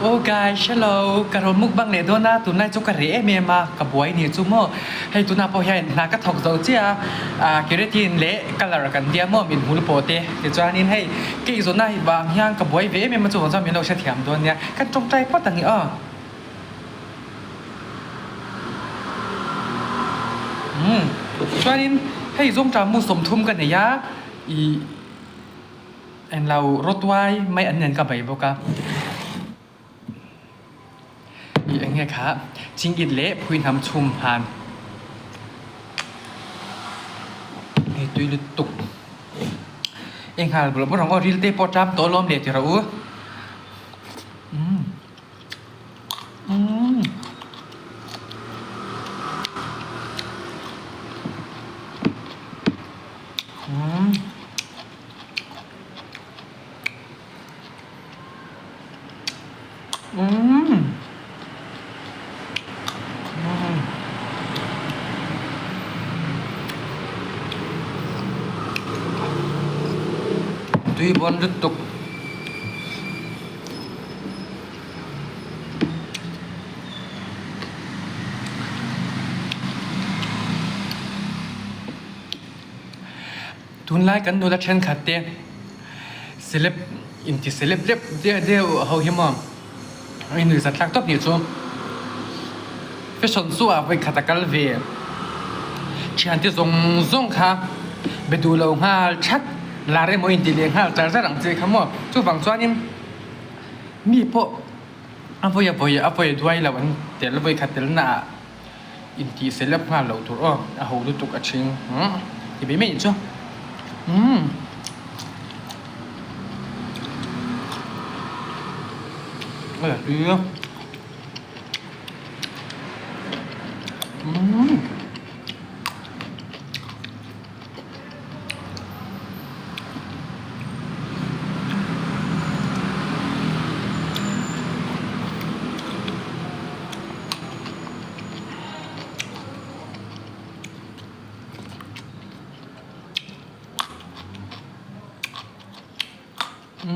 Oh guys, hello, ka rawn mukbang leh dawn a, tunlai chu ka reh em em a, ka buai ni chu maw, hei tunah pawh hian hna ka thawk zo chiah a, ah keratin leh colour kan tia maw min hmul pawh te, tichuanin hei cake zawhna vang hian ka buai ve em em a chuvang chuan min lo hrethiam dawn nia, ka tawngtai phawt ang i aw. Umm chuanin hei zawngṭah mu 30 ka nei a, ih. Englo rawtuai mai an nen ka bei bawk a, ih eng nge kha chingit leh phuihnam chhum han hei tui lutuk enghal bawlh bawlh ang aw ril te pawh ṭam tawh alawm leh ti rawh u umm umm. Umm. Umm. Umm. Tui bawn lutuk. Tunlai kan nula thenkhat te celeb inti celeb deuh deuh deuh ho hi maw a innuihzat thlak tawp nih chu fashion chu ah vawikhat a kal ve thiante zawng zawng kha be duh lo nghal that lar emaw inti leh nghal char char ang che kha maw chuvang chuanin mi pawh a vawi a vawi a vawi duai lo an tel vawikhat tel naah. Intih celeb nghal loh tur aw a ho lutuk a ṭhing umm ti mai mai chu umm a la tui a umm. Umm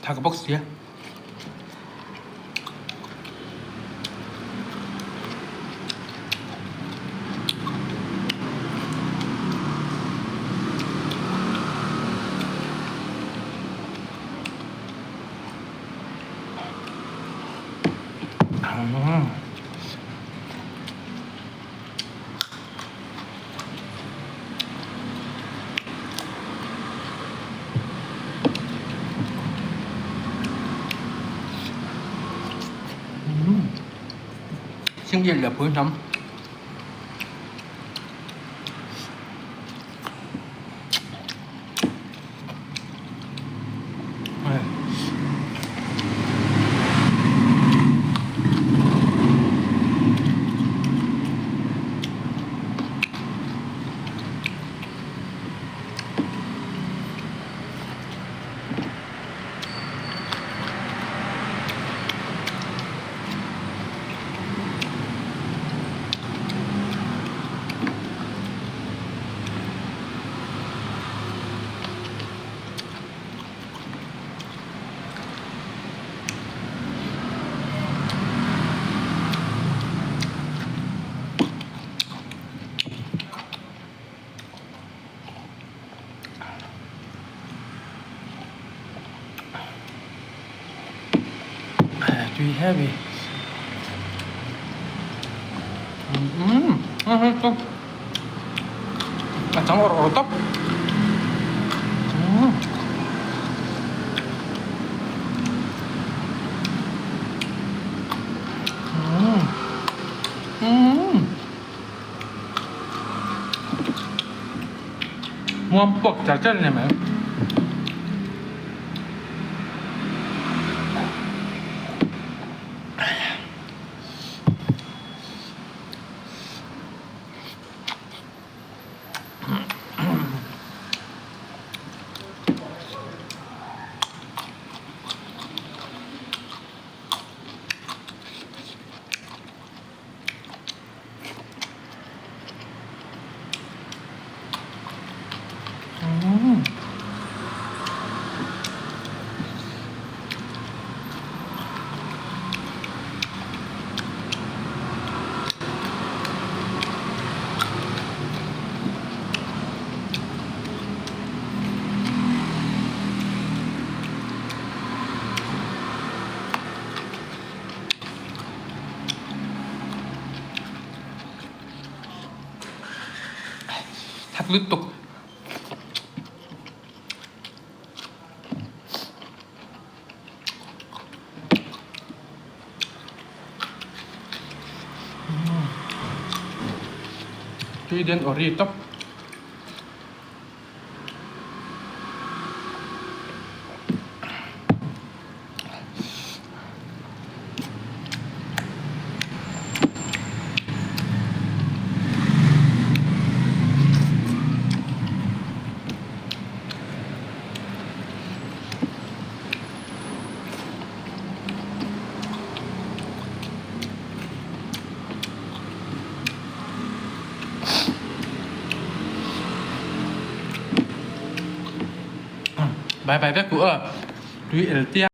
Thak bawk sia. Chingit leh pui hnam. Tui heavy. Umm a chang awrh awrh tawp. Umm. Umm. Umm. Muam puak char char a ni mai. Khat lutuk. Tui den ori tawp. Bye bye vek u aw tui el tia.